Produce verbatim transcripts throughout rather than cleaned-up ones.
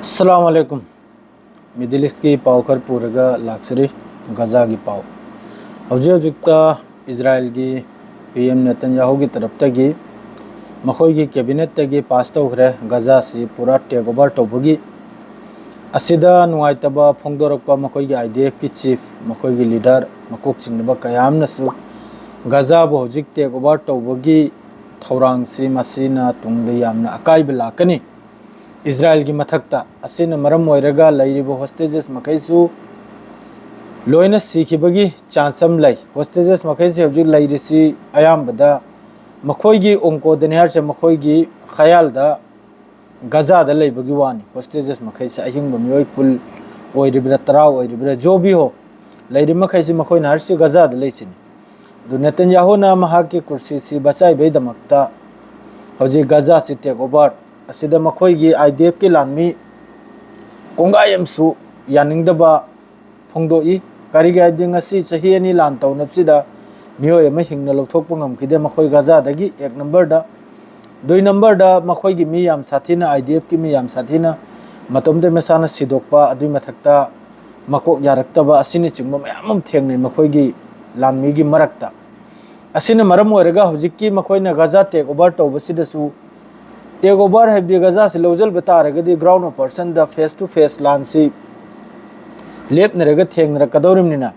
ꯑꯁꯂꯥꯃꯨ ꯑꯂꯥꯏꯀꯨꯝ꯫ Middle ꯏꯁꯀꯤ ꯄꯥꯎ ꯈꯔ ꯄꯨꯔꯒ ꯂꯥꯛꯆꯔꯤ꯫ ꯒꯖꯥꯒꯤ ꯄꯥꯎ꯫ ꯍꯧꯖꯤꯛ ꯍꯧꯖꯤꯛꯇ ꯏꯖꯔꯥꯏꯜꯒꯤ ꯄꯤ ꯑꯦꯝ ꯅꯦꯇꯟꯌꯥꯍꯨꯒꯤ ꯇꯔꯞꯇꯒꯤ ꯃꯈꯣꯏꯒꯤ ꯀꯦꯕꯤꯅꯦꯠꯇꯒꯤ ꯄꯥꯁ ꯇꯧꯈ꯭ꯔꯦ ꯒꯖꯥꯁꯤ ꯄꯨꯔꯥ ꯇꯦꯛ ꯑꯣꯚꯔ ꯇꯧꯕꯒꯤ꯫ ꯑꯁꯤꯗ ꯅꯨꯡꯉꯥꯏꯇꯕ ꯐꯣꯡꯗꯣꯔꯛꯄ ꯃꯈꯣꯏꯒꯤ ꯑꯥꯏ ꯗꯤ ꯑꯦꯐꯀꯤ ꯆꯤꯐ, ꯃꯈꯣꯏꯒꯤ ꯂꯤꯗꯔ, ꯃꯀꯣꯛ ꯆꯤꯡꯅꯕ ꯀꯌꯥ ꯑꯃꯅꯁꯨ ꯒꯖꯥꯕꯨ ꯍꯧꯖꯤꯛ ꯇꯦꯛ ꯑꯣꯚꯔ ꯇꯧꯕꯒꯤ ꯊꯧꯔꯥꯡꯁꯤ ꯃꯁꯤꯅ ꯇꯨꯡꯗ ꯌꯥꯝꯅ ꯑꯀꯥꯏꯕ ꯂꯥꯛꯀꯅꯤ ꯏꯖꯔꯥꯏꯜꯒꯤ ꯃꯊꯛꯇ꯫ ꯑꯁꯤꯅ ꯃꯔꯝ ꯑꯣꯏꯔꯒ ꯂꯩꯔꯤꯕ ꯍꯣꯁꯇꯦꯖꯦꯁ ꯃꯈꯩꯁꯨ ꯂꯣꯏꯅ ꯁꯤꯈꯤꯕꯒꯤ ꯆꯥꯟꯁ ꯑꯃ ꯂꯩ꯫ ꯍꯣꯁꯇꯦꯖꯦꯁ ꯃꯈꯩꯁꯤ ꯍꯧꯖꯤꯛ ꯂꯩꯔꯤꯁꯤ ꯑꯌꯥꯝꯕꯗ ꯃꯈꯣꯏꯒꯤ ꯑꯣꯡꯀꯣꯗꯅꯤ ꯍꯥꯏꯔꯤꯁꯦ ꯃꯈꯣꯏꯒꯤ ꯈꯌꯥꯜꯗ ꯒꯖꯥꯗ ꯂꯩꯕꯒꯤ ꯋꯥꯅꯤ꯫ ꯍꯣꯁꯇꯦꯖꯦꯁ ꯃꯈꯩꯁꯦ ꯑꯍꯤꯡꯕ ꯃꯤꯑꯣꯏ ꯀꯨꯟ ꯑꯣꯏꯔꯤꯕ꯭ꯔꯥ, ꯇꯔꯥ ꯑꯣꯏꯔꯤꯕ꯭ꯔꯥ, ꯖꯣꯕꯤ ꯍꯣ, ꯂꯩꯔꯤꯕ ꯃꯈꯩꯁꯤ ꯃꯈꯣꯏꯅ ꯍꯥꯏꯔꯤꯁꯤ ꯒꯖꯥꯗ ꯂꯩꯁꯤꯅꯤ꯫ ꯑꯗꯨ ꯅꯦꯇꯟꯌꯥꯍꯨꯅ ꯃꯍꯥꯛꯀꯤ ꯀꯨꯔꯁꯤꯁꯤ ꯕꯆꯥꯏꯕꯩꯗꯃꯛꯇ ꯍꯧꯖꯤꯛ ꯒꯖꯥꯁꯤ ꯇꯦꯛ ꯑꯣꯚꯔ ꯑꯁꯤꯗ ꯃꯈꯣꯏꯒꯤ ꯑꯥꯏ ꯗꯤ ꯑꯦꯐꯀꯤ ꯂꯥꯟꯃꯤ ꯀꯣꯡꯒꯥꯏ ꯑꯃꯁꯨ ꯌꯥꯅꯤꯡꯗꯕ ꯐꯣꯡꯗꯣꯛꯏ꯫ ꯀꯔꯤꯒꯤ ꯍꯥꯏꯕꯗꯤ ꯉꯁꯤ ꯆꯍꯤ ꯑꯅꯤ ꯂꯥꯟ ꯇꯧꯅꯕꯁꯤꯗ ꯃꯤꯑꯣꯏ ꯑꯃ ꯍꯤꯡꯅ ꯂꯧꯊꯣꯛꯄ ꯉꯝꯈꯤꯗꯦ ꯃꯈꯣꯏ ꯒꯖꯥꯗꯒꯤ꯫ ꯑꯦꯛ ꯅꯝꯕꯔꯗ, ꯗꯨꯏ ꯅꯝꯕꯔꯗ ꯃꯈꯣꯏꯒꯤ ꯃꯤ ꯌꯥꯝ ꯁꯥꯊꯤꯅ, ꯑꯥꯏ ꯗꯤ ꯑꯦꯐꯀꯤ ꯃꯤ ꯌꯥꯝ ꯁꯥꯊꯤꯅ ꯃꯇꯣꯝꯇ ꯃꯁꯥꯅ ꯁꯤꯗꯣꯛꯄ, ꯑꯗꯨꯏ ꯃꯊꯛꯇ ꯃꯀꯣꯛ ꯌꯥꯔꯛꯇꯕ ꯑꯁꯤꯅꯆꯤꯡꯕ ꯃꯌꯥꯝ ꯑꯃ ꯊꯦꯡꯅꯩ ꯃꯈꯣꯏꯒꯤ ꯂꯥꯟꯃꯤꯒꯤ ꯃꯔꯛꯇ꯫ ꯑꯁꯤꯅ ꯃꯔꯝ ꯑꯣꯏꯔꯒ ꯍꯧꯖꯤꯛꯀꯤ ꯃꯈꯣꯏꯅ ꯒꯖꯥ ꯇꯦꯛ ꯑꯣꯚꯔ ꯇꯧꯕꯁꯤꯗꯁꯨ, ꯇꯦꯛ ꯑꯣꯚꯔ ꯍꯥꯏꯕꯗꯤ ꯒꯖꯥꯁꯤ ꯂꯧꯁꯤꯟꯕ ꯇꯥꯔꯒꯗꯤ ground of personꯗ face to face ꯂꯥꯟꯁꯤ ꯂꯦꯞꯅꯔꯒ ꯊꯦꯡꯅꯔꯛꯀꯗꯧꯔꯤꯕꯅꯤꯅ,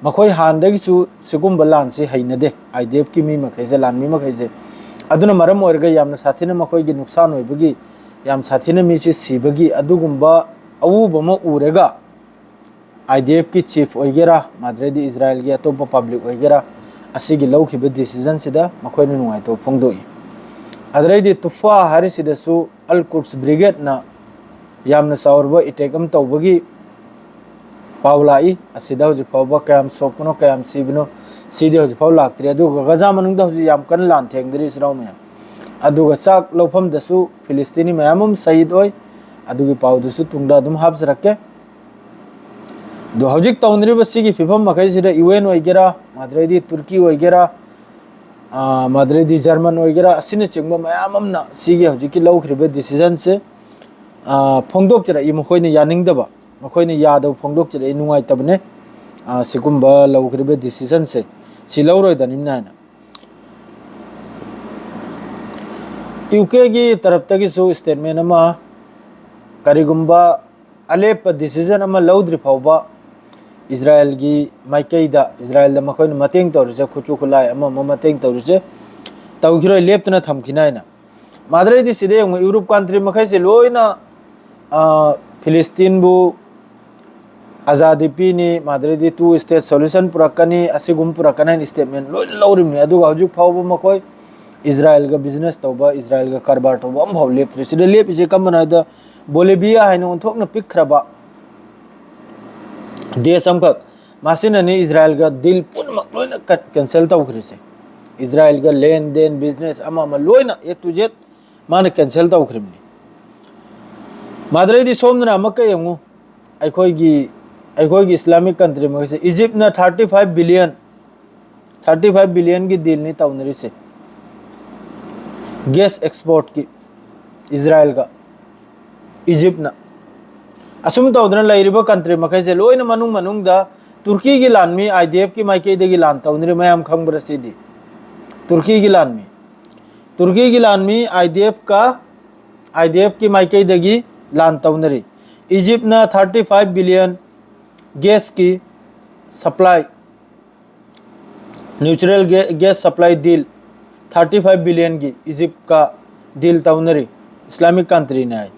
ꯃꯈꯣꯏ ꯍꯥꯟꯅꯗꯒꯤꯁꯨ ꯁꯤꯒꯨꯝꯕ ꯂꯥꯟꯁꯤ ꯍꯩꯅꯗꯦ ꯑꯥꯏ ꯗꯤ ꯑꯦꯐꯀꯤ ꯃꯤ ꯃꯈꯩꯁꯦ, ꯂꯥꯟꯃꯤ ꯃꯈꯩꯁꯦ꯫ ꯑꯗꯨꯅ ꯃꯔꯝ ꯑꯣꯏꯔꯒ ꯌꯥꯝꯅ ꯁꯥꯊꯤꯅ ꯃꯈꯣꯏꯒꯤ ꯅꯨꯡꯁꯥꯟ ꯑꯣꯏꯕꯒꯤ, ꯌꯥꯝ ꯁꯥꯊꯤꯅ ꯃꯤꯁꯤ ꯁꯤꯕꯒꯤ ꯑꯗꯨꯒꯨꯝꯕ ꯑꯎꯕ ꯑꯃ ꯎꯔꯒ, ꯑꯥꯏ ꯗꯤ ꯑꯦꯐꯀꯤ ꯆꯤꯐ ꯑꯣꯏꯒꯦꯔꯥ, ꯃꯗꯨꯗꯩꯗꯤ ꯏꯖꯔꯥꯏꯜꯒꯤ ꯑꯇꯣꯞꯄ ꯄꯕ꯭ꯂꯤꯛ ꯑꯣꯏꯒꯦꯔꯥ, ꯑꯁꯤꯒꯤ ꯂꯧꯈꯤꯕ ꯗꯤꯁꯤꯖꯟꯁꯤꯗ ꯃꯈꯣꯏꯅ ꯅꯨꯡꯉꯥꯏꯇꯕ ꯐꯣꯡꯗꯣꯛꯏ꯫ ꯑꯗꯨꯗꯩꯗꯤ ꯇꯨꯐꯥ ꯍꯥꯏꯔꯤꯁꯤꯗꯁꯨ ꯑꯜ ꯀꯨꯗꯁ ꯕ꯭ꯔꯤꯒꯦꯗꯅ ꯌꯥꯝꯅ ꯆꯥꯎꯔꯕ ꯑꯦꯇꯦꯛ ꯑꯃ ꯇꯧꯕꯒꯤ ꯄꯥꯎ ꯂꯥꯛꯏ꯫ ꯑꯁꯤꯗ ꯍꯧꯖꯤꯛ ꯐꯥꯎꯕ ꯀꯌꯥꯝ ꯁꯣꯛꯄꯅꯣ, ꯀꯌꯥꯝ ꯁꯤꯕꯅꯣ, ꯁꯤꯗꯤ ꯍꯧꯖꯤꯛ ꯐꯥꯎ ꯂꯥꯛꯇ꯭ꯔꯤ꯫ ꯑꯗꯨꯒ ꯒꯖꯥ ꯃꯅꯨꯡꯗ ꯍꯧꯖꯤꯛ ꯌꯥꯝ ꯀꯟꯅ ꯂꯥꯟ ꯊꯦꯡꯗ꯭ꯔꯤ, ꯏꯆꯤꯜ ꯏꯅꯥꯎ ꯃꯌꯥꯝ꯫ ꯑꯗꯨꯒ ꯆꯥꯛ ꯂꯧꯐꯝꯗꯁꯨ ꯐꯤꯂꯤꯁꯇꯤꯅꯤ ꯃꯌꯥꯝ ꯑꯃ ꯁꯍꯤꯗ ꯑꯣꯏ꯫ ꯑꯗꯨꯒꯤ ꯄꯥꯎꯗꯨꯁꯨ ꯇꯨꯡꯗ ꯑꯗꯨꯝ ꯍꯥꯞꯆꯔꯛꯀꯦ꯫ ꯑꯗꯣ ꯍꯧꯖꯤꯛ ꯇꯧꯅꯔꯤꯕ ꯁꯤꯒꯤ ꯐꯤꯕꯝ ꯃꯈꯩꯁꯤꯗ ꯌꯨ ꯑꯦꯟ ꯑꯣꯏꯒꯦꯔꯥ, ꯃꯗꯨꯗꯩꯗꯤ ꯇꯨꯔꯀꯤ ꯑꯣꯏꯒꯦꯔꯥ, ꯑꯥ, ꯃꯗꯨꯗꯩꯗꯤ ꯖꯔꯃꯟ ꯑꯣꯏꯒꯦꯔꯥ, ꯑꯁꯤꯅꯆꯤꯡꯕ ꯃꯌꯥꯝ ꯑꯃꯅ ꯁꯤꯒꯤ ꯍꯧꯖꯤꯛꯀꯤ ꯂꯧꯈ꯭ꯔꯤꯕ ꯗꯤꯁꯤꯖꯟꯁꯦ ꯑ, ꯐꯣꯡꯗꯣꯛꯆꯔꯛꯏ꯫ ꯃꯈꯣꯏꯅ ꯌꯥꯅꯤꯡꯗꯕ, ꯃꯈꯣꯏꯅ ꯌꯥꯗꯕ ꯐꯣꯡꯗꯣꯛꯆꯔꯛꯏ, ꯅꯨꯡꯉꯥꯏꯇꯕꯅꯦ꯫ ꯑ, ꯁꯤꯒꯨꯝꯕ ꯂꯧꯈ꯭ꯔꯤꯕ decision ꯁꯦ, ꯁꯤ ꯂꯧꯔꯣꯏꯗꯕꯅꯤꯅ ꯍꯥꯏꯅ꯫ ꯌꯨ ꯀꯦꯒꯤ ꯇꯔꯞꯇꯒꯤꯁꯨ statement ꯑꯃ, ꯀꯔꯤꯒꯨꯝꯕ ꯑꯂꯦꯞꯄ decision ꯑꯃ ꯂꯧꯗ꯭ꯔꯤ ꯐꯥꯎꯕ ꯏꯖꯔꯥꯌꯦꯜꯒꯤ ꯃꯥꯏꯀꯩꯗ, ꯏꯖꯔꯥꯌꯦꯜꯗ ꯃꯈꯣꯏꯅ ꯃꯇꯦꯡ ꯇꯧꯔꯤꯁꯦ, ꯈꯨꯠꯁꯨ ꯈꯨꯠꯂꯥꯏ ꯑꯃ ꯑꯃ ꯃꯇꯦꯡ ꯇꯧꯔꯤꯁꯦ ꯇꯧꯈꯤꯔꯣꯏ, ꯂꯦꯞꯇꯅ ꯊꯝꯈꯤꯅꯤ ꯍꯥꯏꯅ꯫ ꯃꯥꯗ꯭ꯔꯩꯗꯤ ꯁꯤꯗ ꯌꯦꯡꯉꯨ, ꯌꯨꯔꯣꯞ country ꯃꯈꯩꯁꯦ ꯂꯣꯏꯅ, ꯑ, ꯐꯤꯂꯤꯁꯇꯤꯟꯕꯨ ꯑꯖꯥꯗꯤ ꯄꯤꯅꯤ, ꯃꯥꯗ꯭ꯔꯩꯗꯤ two state solution ꯄꯨꯔꯛꯀꯅꯤ, ꯑꯁꯤꯒꯨꯝꯕ ꯄꯨꯔꯛꯀꯅꯤ ꯍꯥꯏꯅ statement ꯂꯣꯏꯅ ꯂꯧꯔꯤꯕꯅꯤ꯫ ꯑꯗꯨꯒ ꯍꯧꯖꯤꯛ ꯐꯥꯎꯕ ꯃꯈꯣꯏ ꯏꯖꯔꯥꯌꯦꯜꯒ business ꯇꯧꯕ, ꯏꯖꯔꯥꯌꯦꯜꯒ ꯀꯔꯕꯥꯔ ꯇꯧꯕ ꯑꯃꯐꯥꯎ ꯂꯦꯞꯇ꯭ꯔꯤ꯫ ꯁꯤꯗ ꯂꯦꯞꯄꯤꯁꯦ ꯀꯔꯝꯕꯅꯣ ꯍꯥꯏꯗ, ꯕꯣꯂꯤꯚꯤꯌꯥ ꯍꯥꯏꯅ ꯑꯣꯟꯊꯣꯛꯅ ꯄꯤꯛꯈ꯭ꯔꯕ ꯗꯦꯁ ꯑꯃꯈꯛ, ꯃꯁꯤꯅꯅꯤ ꯏꯖꯔꯥꯌꯦꯜꯒ deal ꯄꯨꯝꯅꯃꯛ ꯂꯣꯏꯅ ꯀꯠ-, cancel ꯇꯧꯈ꯭ꯔꯤꯁꯦ꯫ ꯏꯖꯔꯥꯌꯦꯜꯒ ꯂꯦꯟ ꯗꯦꯟ, business ꯑꯃ ꯑꯃ ꯂꯣꯏꯅ A to Z ꯃꯥꯅ cancel ꯇꯧꯈ꯭ꯔꯤꯕꯅꯤ꯫ ꯃꯥꯗ꯭ꯔꯩꯗꯤ ꯁꯣꯝꯗꯅ ꯑꯃꯨꯛꯀ ꯌꯦꯡꯉꯨ, ꯑꯩꯈꯣꯏꯒꯤ, ꯑꯩꯈꯣꯏꯒꯤ Islamic country ꯃꯈꯩꯁꯦ, ꯏꯖꯤꯞꯅ thirty five billion, thirty five billionꯒꯤ dealꯅꯤ ꯇꯧꯅꯔꯤꯁꯦ, gas exportꯀꯤ, ꯏꯖꯔꯥꯌꯦꯜꯒ ꯏꯖꯤꯞꯅ꯫ ꯑꯁꯨꯝ ꯇꯧꯗꯅ ꯂꯩꯔꯤꯕ country ꯃꯈꯩꯁꯦ ꯂꯣꯏꯅ ꯃꯅꯨꯡ ꯃꯅꯨꯡꯗ ꯇꯨꯔꯀꯤꯒꯤ ꯂꯥꯟꯃꯤ, IDFꯀꯤ ꯃꯥꯏꯀꯩꯗꯒꯤ ꯂꯥꯟ ꯇꯧꯅꯔꯤ, ꯃꯌꯥꯝ ꯈꯪꯕ꯭ꯔꯥ ꯁꯤꯗꯤ? ꯇꯨꯔꯀꯤꯒꯤ ꯂꯥꯟꯃꯤ, ꯇꯨꯔꯀꯤꯒꯤ ꯂꯥꯟꯃꯤ IDFꯀ, IDFꯀꯤ ꯃꯥꯏꯀꯩꯗꯒꯤ ꯂꯥꯟ ꯇꯧꯅꯔꯤ꯫ ꯏꯖꯤꯞꯅ thirty five billion gasꯀꯤ supply, natural ga-, gas supply deal thirty five billionꯒꯤ ꯏꯖꯤꯞꯀ deal ꯇꯧꯅꯔꯤ, Islamic countryꯅꯤ ꯍꯥꯏ꯫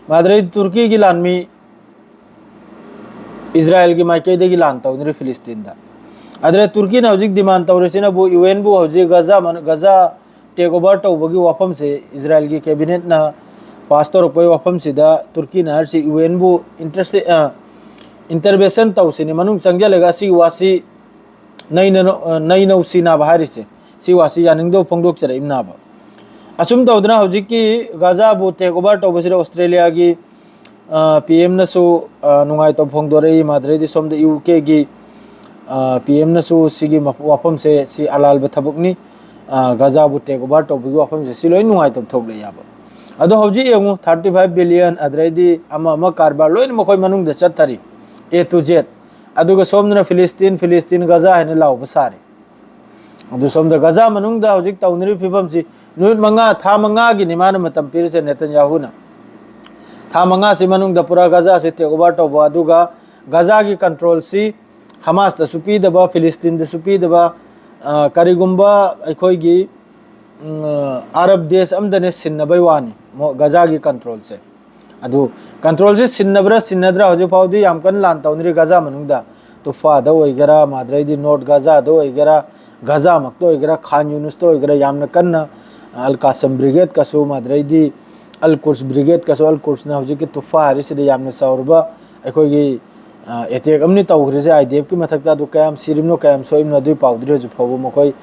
ꯃꯥꯗ꯭ꯔꯩ ꯇꯨꯔꯀꯤꯒꯤ ꯂꯥꯟꯃꯤ ꯏꯖꯔꯥꯌꯦꯜꯒꯤ ꯃꯥꯏꯀꯩꯗꯒꯤ ꯂꯥꯟ ꯇꯧꯅꯔꯤ ꯐꯤꯂꯤꯁꯇꯤꯟꯗ꯫ ꯑꯗꯨꯅ ꯇꯨꯔꯀꯤꯅ ꯍꯧꯖꯤꯛ demand ꯇꯧꯔꯤꯁꯤꯅꯕꯨ UNꯕꯨ ꯍꯧꯖꯤꯛ ꯒꯖꯥ ꯃꯅꯨ-, ꯒꯖꯥ take over ꯇꯧꯕꯒꯤ ꯋꯥꯐꯝꯁꯦ, ꯏꯖꯔꯥꯌꯦꯜꯒꯤ cabinetꯅ pass ꯇꯧꯔꯛꯄꯒꯤ ꯋꯥꯐꯝꯁꯤꯗ ꯇꯨꯔꯀꯤꯅ ꯍꯥꯏꯔꯤꯁꯤ UNꯕꯨ interest, ꯑ, intervention ꯇꯧꯁꯤꯅꯤ, ꯃꯅꯨꯡ ꯆꯪꯁꯤꯜꯂꯒ ꯑꯁꯤꯒꯤ ꯋꯥꯁꯤ ꯅꯩꯅ-, ꯑ, ꯅꯩꯅꯧ ꯁꯤꯅꯕ ꯍꯥꯏꯔꯤꯁꯦ꯫ ꯁꯤ ꯋꯥꯁꯤ ꯌꯥꯅꯤꯡꯗꯕ ꯐꯣꯡꯗꯣꯛꯆꯔꯛꯏꯕꯅꯕ꯫ ꯑꯁꯨꯝ ꯇꯧꯗꯅ ꯍꯧꯖꯤꯛꯀꯤ ꯒꯖꯥꯕꯨ take over ꯇꯧꯕꯁꯤꯗ ꯑꯣꯁꯇ꯭ꯔꯦꯂꯤꯌꯥꯒꯤ, ꯑ, PMꯅꯁꯨ, ꯑ, ꯅꯨꯡꯉꯥꯏꯇꯕ ꯐꯣꯡꯗꯣꯔꯛꯏ꯫ ꯃꯥꯗ꯭ꯔꯩꯗꯤ ꯁꯣꯝꯗ UKꯒꯤ, ꯑ, PMꯅꯁꯨ ꯁꯤꯒꯤ ꯃꯐ-, ꯋꯥꯐꯝꯁꯦ ꯁꯤ ꯑꯂꯥꯜꯕ ꯊꯕꯛꯅꯤ, ꯑ, ꯒꯖꯥꯕꯨ take over ꯇꯧꯕꯒꯤ ꯋꯥꯐꯝꯁꯦ ꯁꯤ ꯂꯣꯏ ꯅꯨꯡꯉꯥꯏꯇꯕ ꯊꯣꯛꯂꯛꯑꯦꯕ꯫ ꯑꯗꯣ ꯍꯧꯖꯤꯛ ꯌꯦꯡꯉꯨ, ꯊꯥꯔꯇꯤ ꯐꯥꯏꯚ ꯕꯤꯂꯤꯌꯟ, ꯑꯗꯩꯗꯤ ꯑꯃ ꯑꯃ ꯀꯔꯕꯥꯔ ꯂꯣꯏꯅ ꯃꯈꯣꯏ ꯃꯅꯨꯡꯗ ꯆꯠꯊꯔꯤ, ꯑꯦ ꯇꯨ ꯖꯦꯠ꯫ ꯑꯗꯨꯒ ꯁꯣꯝꯗꯅ ꯐꯤꯂꯤꯁꯇꯤꯟ, ꯐꯤꯂꯤꯁꯇꯤꯟ, ꯒꯖꯥ ꯍꯥꯏꯅ ꯂꯥꯎꯕ ꯁꯥꯔꯤ꯫ ꯑꯗꯨ ꯁꯣꯝꯗ ꯒꯖꯥ ꯃꯅꯨꯡꯗ ꯍꯧꯖꯤꯛ ꯇꯧꯅꯔꯤꯕ ꯐꯤꯕꯝꯁꯤ, ꯅꯨꯃꯤꯠ ꯃꯉꯥ, ꯊꯥ ꯃꯉꯥꯒꯤ ꯅꯤꯃꯥꯟ ꯃꯇꯝ ꯄꯤꯔꯤꯁꯦ ꯅꯦꯇꯟꯌꯥꯍꯨꯅ꯫ ꯊꯥ ꯃꯉꯥꯁꯤ ꯃꯅꯨꯡꯗ ꯄꯨꯔꯥ ꯒꯖꯥꯁꯤ ꯇꯦꯛ ꯑꯣꯚꯔ ꯇꯧꯕ, ꯑꯗꯨꯒ ꯒꯖꯥꯒꯤ ꯀꯟꯇ꯭ꯔꯣꯜꯁꯤ ꯍꯃꯥꯁꯇꯁꯨ ꯄꯤꯗꯕ, ꯐꯤꯂꯤꯁꯇꯤꯟꯗꯁꯨ ꯄꯤꯗꯕ, ꯑ, ꯀꯔꯤꯒꯨꯝꯕ ꯑꯩꯈꯣꯏꯒꯤ, ꯎꯝ, ꯑꯔꯕ ꯗꯦꯁ ꯑꯃꯗꯅꯦ ꯁꯤꯟꯅꯕꯩ ꯋꯥꯅꯤ ꯃꯣ-, ꯒꯖꯥꯒꯤ ꯀꯟꯇ꯭ꯔꯣꯜꯁꯦ꯫ ꯑꯗꯨ ꯀꯟꯇ꯭ꯔꯣꯜꯁꯤ ꯁꯤꯟꯅꯕ꯭ꯔꯥ ꯁꯤꯟꯅꯗ꯭ꯔꯥ ꯍꯧꯖꯤꯛ ꯐꯥꯎꯗꯤ ꯌꯥꯝ ꯀꯟꯅ ꯂꯥꯟ ꯇꯧꯅꯔꯤ ꯒꯖꯥ ꯃꯅꯨꯡꯗ꯫ ꯇꯨꯐꯥꯗ ꯑꯣꯏꯒꯦꯔꯥ, ꯃꯥꯗ꯭ꯔꯩꯗꯤ ꯅꯣꯔꯠ ꯒꯖꯥꯗ ꯑꯣꯏꯒꯦꯔꯥ, ꯒꯖꯥꯃꯛꯇ ꯑꯣꯏꯒꯦꯔꯥ, ꯈꯥꯟ ꯌꯨꯅꯨꯁꯇ ꯑꯣꯏꯒꯦꯔꯥ, ꯌꯥꯝꯅ ꯀꯟꯅ ꯑꯜ ꯀꯥꯁꯝ ꯕ꯭ꯔꯤꯒꯦꯗꯀꯁꯨ, ꯃꯥꯗ꯭ꯔꯩꯗꯤ ꯑꯜ ꯀꯨꯔꯁ ꯕ꯭ꯔꯤꯒꯦꯗꯀꯁꯨ, ꯑꯜ ꯀꯨꯔꯁꯅ ꯍꯧꯖꯤꯛꯀꯤ ꯇꯨꯐꯥ ꯍꯥꯏꯔꯤꯁꯤꯗ ꯌꯥꯝꯅ ꯆꯥꯎꯔꯕ ꯑꯩꯈꯣꯏꯒꯤ, ꯑ, ꯑꯦꯇꯦꯛ ꯑꯃꯅꯤ ꯇꯧꯈ꯭ꯔꯤꯁꯦ ꯑꯥꯏ ꯗꯤ ꯑꯦꯐꯀꯤ ꯃꯊꯛꯇ꯫ ꯑꯗꯨ ꯀꯌꯥꯝ ꯁꯤꯔꯤꯕꯅꯣ, ꯀꯌꯥꯝ ꯁꯣꯛꯏꯕꯅꯣ, ꯑꯗꯨꯒꯤ ꯄꯥꯎꯗꯨꯗꯤ ꯍꯧꯖꯤꯛ ꯐꯥꯎꯕ ꯃꯈꯣꯏ,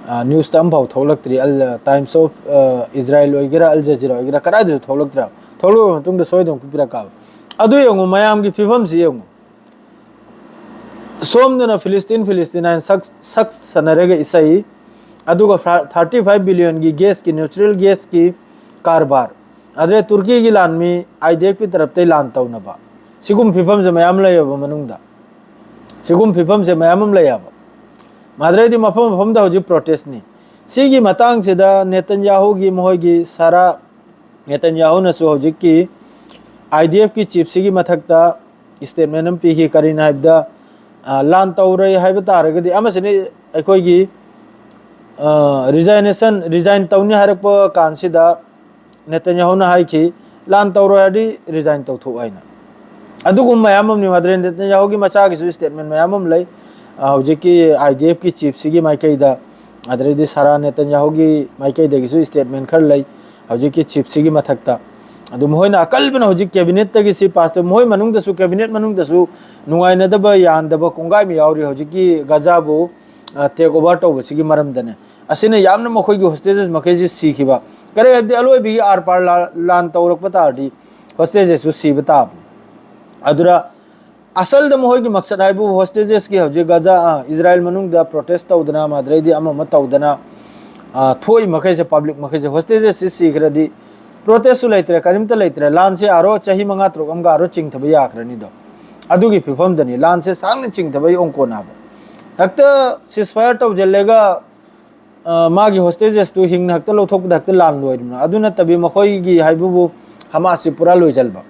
ꯑ, ꯅ꯭ꯌꯨꯁꯇ ꯑꯃꯐꯥꯎ ꯊꯣꯛꯂꯛꯇ꯭ꯔꯤ꯫ ꯑꯜ, ꯇꯥꯏꯝꯁ ꯑꯣꯐ, ꯑ, ꯏꯖꯔꯥꯏꯜ ꯑꯣꯏꯒꯦꯔꯥ, ꯑꯜ ꯖꯖꯤꯔꯥ ꯑꯣꯏꯒꯦꯔꯥ, ꯀꯗꯥꯏꯗꯁꯨ ꯊꯣꯛꯂꯛꯇ꯭ꯔꯦ꯫ ꯊꯣꯛꯂꯛꯄ ꯃꯇꯨꯡꯗ ꯁꯣꯏꯗꯅ ꯄꯤꯔꯛꯀꯕ꯫ ꯑꯗꯨ ꯌꯦꯡꯉꯨ, ꯃꯌꯥꯝꯒꯤ ꯐꯤꯕꯝꯁꯤ ꯌꯦꯡꯉꯨ꯫ ꯁꯣꯝꯗꯅ ꯐꯤꯂꯤꯁꯇꯤꯟ, ꯐꯤꯂꯤꯁꯇꯤꯟ ꯍꯥꯏꯅ ꯁꯛ, ꯁꯛ ꯁꯟꯅꯔꯒ ꯏꯁꯩ, ꯑꯗꯨꯒ ꯐꯥ-, ꯊꯥꯔꯇꯤ ꯐꯥꯏꯚ ꯕꯤꯂꯤꯌꯟꯒꯤ ꯒꯦꯁꯀꯤ, ꯅꯦꯆꯔꯦꯜ ꯒꯦꯁꯀꯤ ꯀꯔꯕꯥꯔ, ꯑꯗꯨꯗ ꯇꯨꯔꯀꯤꯒꯤ ꯂꯥꯟꯃꯤ ꯑꯥꯏ ꯗꯤ ꯑꯦꯐꯀꯤ ꯇꯔꯞꯇꯩ ꯂꯥꯟ ꯇꯧꯅꯕ, ꯁꯤꯒꯨꯝꯕ ꯐꯤꯕꯝꯁꯦ ꯃꯌꯥꯝ ꯂꯩꯌꯦꯕ ꯃꯅꯨꯡꯗ꯫ ꯁꯤꯒꯨꯝꯕ ꯐꯤꯕꯝꯁꯦ ꯃꯌꯥꯝ ꯑꯃ ꯂꯩꯌꯦꯕ꯫ ꯃꯥꯗ꯭ꯔꯩꯗꯤ ꯃꯐꯝ ꯃꯐꯝꯗ ꯍꯧꯖꯤꯛ ꯄ꯭ꯔꯣꯇꯦꯁꯅꯤ꯫ ꯁꯤꯒꯤ ꯃꯇꯥꯡꯁꯤꯗ ꯅꯦꯇꯟꯌꯥꯍꯨꯒꯤ, ꯃꯈꯣꯏꯒꯤ ꯁꯥꯔꯥ ꯅꯦꯇꯟꯌꯥꯍꯨꯅꯁꯨ ꯍꯧꯖꯤꯛꯀꯤ ꯑꯥꯏ ꯗꯤ ꯑꯦꯐꯀꯤ ꯆꯤꯐꯁꯤꯒꯤ ꯃꯊꯛꯇ ꯁ꯭ꯇꯦꯠꯃꯦꯟ ꯑꯃ ꯄꯤꯈꯤ꯫ ꯀꯔꯤꯅꯣ ꯍꯥꯏꯕꯗ, ꯑ, ꯂꯥꯟ ꯇꯧꯔꯣꯏ ꯍꯥꯏꯕ ꯇꯥꯔꯒꯗꯤ, ꯑꯃꯁꯤꯅ ꯑꯩꯈꯣꯏꯒꯤ, ꯑ, ꯔꯤꯖꯥꯏꯅꯦꯁꯟ, ꯔꯤꯖꯥꯏꯟ ꯇꯧꯅꯤ ꯍꯥꯏꯔꯛꯄ ꯀꯥꯟꯁꯤꯗ ꯅꯦꯇꯟꯌꯥꯍꯨꯅ ꯍꯥꯏꯈꯤ, "ꯂꯥꯟ ꯇꯧꯔꯣꯏ ꯍꯥꯏꯔꯗꯤ ꯔꯤꯖꯥꯏꯟ ꯇꯧꯊꯣꯛ" ꯍꯥꯏꯅ꯫ ꯑꯗꯨꯒꯨꯝꯕ ꯃꯌꯥꯝ ꯑꯃꯅꯤ꯫ ꯃꯥꯗ꯭ꯔꯦ ꯅꯦꯇꯟꯌꯥꯍꯨꯒꯤ ꯃꯆꯥꯒꯤꯁꯨ ꯁ꯭ꯇꯦꯠꯃꯦꯟ ꯃꯌꯥꯝ ꯑꯃ ꯂꯩ꯫ ꯑ, ꯍꯧꯖꯤꯛꯀꯤ ꯑꯥꯏ ꯗꯤ ꯑꯦꯐꯀꯤ ꯆꯤꯐꯁꯤꯒꯤ ꯃꯥꯏꯀꯩꯗ, ꯑꯗꯩꯗꯤ ꯁꯥꯔꯥ ꯅꯦꯇꯟꯌꯥꯍꯨꯒꯤ ꯃꯥꯏꯀꯩꯗꯒꯤꯁꯨ ꯁ꯭ꯇꯦꯠꯃꯦꯟ ꯈꯔ ꯂꯩ꯫ ꯍꯧꯖꯤꯛꯀꯤ ꯆꯤꯐꯁꯤꯒꯤ ꯃꯊꯛꯇ꯫ ꯑꯗꯨ ꯃꯈꯣꯏꯅ ꯑꯀꯜꯕꯅ ꯍꯧꯖꯤꯛ ꯀꯦꯕꯤꯅꯦꯠꯇꯒꯤ ꯁꯤ ꯄꯥꯁ ꯇꯧ-, ꯃꯈꯣꯏ ꯃꯅꯨꯡꯗꯁꯨ, ꯀꯦꯕꯤꯅꯦꯠ ꯃꯅꯨꯡꯗꯁꯨ ꯅꯨꯡꯉꯥꯏꯅꯗꯕ, ꯌꯥꯟꯗꯕ ꯀꯣꯡꯒꯥꯏ ꯑꯃ ꯌꯥꯎꯔꯤ ꯍꯧꯖꯤꯛꯀꯤ ꯒꯖꯥꯕꯨ, ꯑ, ꯇꯦꯛ ꯑꯣꯚꯔ ꯇꯧꯕꯁꯤꯒꯤ ꯃꯔꯝꯗꯅꯦ꯫ ꯑꯁꯤꯅ ꯌꯥꯝꯅ ꯃꯈꯣꯏꯒꯤ ꯍꯣꯁꯇꯦꯖꯦꯁ ꯃꯈꯩꯁꯤ ꯁꯤꯈꯤꯕ꯫ ꯀꯔꯤ ꯍꯥꯏꯕꯗꯤ ꯑꯂꯣꯏꯕꯒꯤ ꯑꯥꯔ ꯄꯥꯔ ꯂꯥ-, ꯂꯥꯟ ꯇꯧꯔꯛꯄ ꯇꯥꯔꯗꯤ ꯍꯣꯁꯇꯦꯖꯦꯁꯁꯨ ꯁꯤꯕ ꯇꯥꯕꯅꯤ꯫ ꯑꯗꯨꯅ ꯑꯁꯜꯗ ꯃꯈꯣꯏꯒꯤ ꯃꯛꯁꯠ ꯍꯥꯏꯕꯨ ꯍꯣꯁꯇꯦꯖꯦꯁꯀꯤ ꯍꯧꯖꯤꯛ ꯒꯖꯥ, ꯑ, ꯏꯖꯔꯥꯏꯜ ꯃꯅꯨꯡꯗ ꯄ꯭ꯔꯣꯇꯦꯁ ꯇꯧꯗꯅ, ꯃꯥꯗ꯭ꯔꯩꯗꯤ ꯑꯃ ꯑꯃ ꯇꯧꯗꯅ, ꯑ, ꯊꯣꯛꯏ ꯃꯈꯩꯁꯦ, ꯄꯕ꯭ꯂꯤꯛ ꯃꯈꯩꯁꯦ ꯍꯣꯁꯇꯦꯖꯦꯁꯁꯤ ꯁꯤꯈ꯭ꯔꯗꯤ ꯄ꯭ꯔꯣꯇꯦꯁꯁꯨ ꯂꯩꯇ꯭ꯔꯦ, ꯀꯔꯤꯝꯇ ꯂꯩꯇ꯭ꯔꯦ, ꯂꯥꯟꯁꯦ ꯑꯥꯔꯣ ꯆꯍꯤ ꯃꯉꯥ ꯇꯔꯨꯛ ꯑꯃꯒ ꯑꯥꯔꯣ ꯆꯤꯡꯊꯕ ꯌꯥꯈ꯭ꯔꯅꯤꯗꯣ꯫ ꯑꯗꯨꯒꯤ ꯐꯤꯕꯝꯗꯅꯤ ꯂꯥꯟꯁꯦ ꯁꯥꯡꯅ ꯆꯤꯡꯊꯕ ꯌꯣꯡꯀꯣꯟꯅꯕ꯫ ꯍꯦꯛꯇ ceasefire ꯇꯧꯁꯤꯜꯂꯒ, ꯑ, ꯃꯥꯒꯤ hostages ꯇꯨ ꯍꯤꯡꯅ ꯍꯦꯛꯇ ꯂꯧꯊꯣꯛꯄꯗ ꯍꯦꯛꯇ ꯂꯥꯟ ꯂꯣꯏꯔꯤꯕꯅ꯫ ꯑꯗꯨ ꯅꯠꯇꯕꯤ ꯃꯈꯣꯏꯒꯤ ꯍꯥꯏꯕꯕꯨ ꯍꯃꯥꯁꯁꯤ ꯄꯨꯔꯥ ꯂꯣꯏꯁꯤꯜꯕ꯫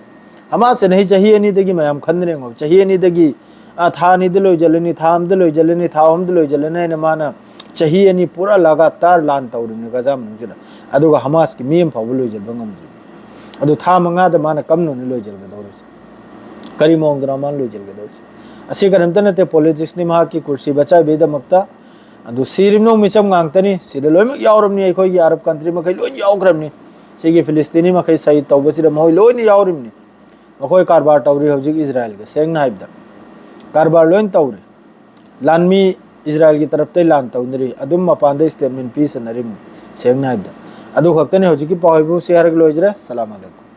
ꯍꯃꯥꯁꯁꯤꯅ ꯍꯤ ꯆꯍꯤ ꯑꯅꯤꯗꯒꯤ ꯃꯌꯥꯝ ꯈꯟꯗꯅ ꯌꯦꯡꯉꯣ꯫ ꯆꯍꯤ ꯑꯅꯤꯗꯒꯤ, ꯑ, ꯊꯥ ꯑꯅꯤꯗ ꯂꯣꯏꯁꯤꯜꯂꯅꯤ, ꯊꯥ ꯑꯃꯗ ꯂꯣꯏꯁꯤꯜꯂꯅꯤ, ꯊꯥ ꯑꯍꯨꯝꯗ ꯂꯣꯏꯁꯤꯜꯂꯅꯤ ꯍꯥꯏꯅ ꯃꯥꯅ ꯆꯍꯤ ꯑꯅꯤ ꯄꯨꯔꯥ ꯂꯒꯥꯇꯥꯔ ꯂꯥꯟ ꯇꯧꯔꯤꯕꯅꯤ ꯒꯖꯥ ꯃꯅꯨꯡꯁꯤꯗ꯫ ꯑꯗꯨꯒ ꯍꯃꯥꯁꯀꯤ ꯃꯤ ꯑꯃ ꯐꯥꯎꯕ ꯂꯣꯏꯁꯤꯟꯕ ꯉꯝꯗ꯭ꯔꯤ꯫ ꯑꯗꯨ ꯊꯥ ꯃꯉꯥꯗ ꯃꯥꯅ ꯀꯝꯗꯧꯅ ꯂꯣꯏꯁꯤꯟꯒꯗꯧꯔꯤꯁꯦ? ꯀꯔꯤ ꯃꯑꯣꯡꯗꯅꯣ ꯃꯥꯅ ꯂꯣꯏꯁꯤꯟꯒꯗꯧꯔꯤꯁꯦ? ꯑꯁꯤ ꯀꯔꯤꯝꯇ ꯅꯠꯇꯦ, politics ꯅꯤ, ꯃꯍꯥꯛꯀꯤ ꯀꯨꯔꯁꯤ ꯕꯆꯥꯏꯕꯒꯤꯗꯃꯛꯇ꯫ ꯑꯗꯨ ꯁꯤꯔꯤꯕꯅ ꯃꯤꯆꯝ ꯉꯥꯛꯇꯅꯤ꯫ ꯁꯤꯗ ꯂꯣꯏꯅꯃꯛ ꯌꯥꯎꯔꯕꯅꯤ, ꯑꯩꯈꯣꯏꯒꯤ ꯑꯔꯕ country ꯃꯈꯩ ꯂꯣꯏꯅ ꯌꯥꯎꯈ꯭ꯔꯕꯅꯤ꯫ ꯁꯤꯒꯤ ꯐꯤꯂꯤꯁꯇꯤꯅꯤ ꯃꯈꯩ ꯁꯍꯤꯗ ꯇꯧꯕꯁꯤꯗ ꯃꯈꯣꯏ ꯂꯣꯏꯅ ꯌꯥꯎꯔꯤꯕꯅꯤ꯫ ꯃꯈꯣꯏ ꯀꯔꯕꯥꯔ ꯇꯧꯔꯤ ꯍꯧꯖꯤꯛ ꯏꯖꯔꯥꯏꯜꯒ, ꯁꯦꯡꯅ ꯍꯥꯏꯕꯗ ꯀꯔꯕꯥꯔ ꯂꯣꯏꯅ ꯇꯧꯔꯤ꯫ ꯂꯥꯟꯃꯤ ꯏꯖꯔꯥꯏꯜꯒꯤ ꯇꯔꯞꯇꯩ ꯂꯥꯟ ꯇꯧꯅꯔꯤ, ꯑꯗꯨꯝ ꯃꯄꯥꯟꯗ statement ꯄꯤꯁꯟꯅꯔꯤꯕꯅꯤ, ꯁꯦꯡꯅ ꯍꯥꯏꯕꯗ꯫ ꯑꯗꯨ ꯈꯛꯇꯅꯤ꯫ ꯍꯧꯖꯤꯛꯀꯤ ꯄꯥꯎ ꯍꯥꯏꯕꯨ ꯁꯤ ꯍꯥꯏꯔꯒ ꯂꯣꯏꯖꯔꯦ꯫ ꯁꯂꯥꯝ ꯑꯂꯩꯀꯨꯝ꯫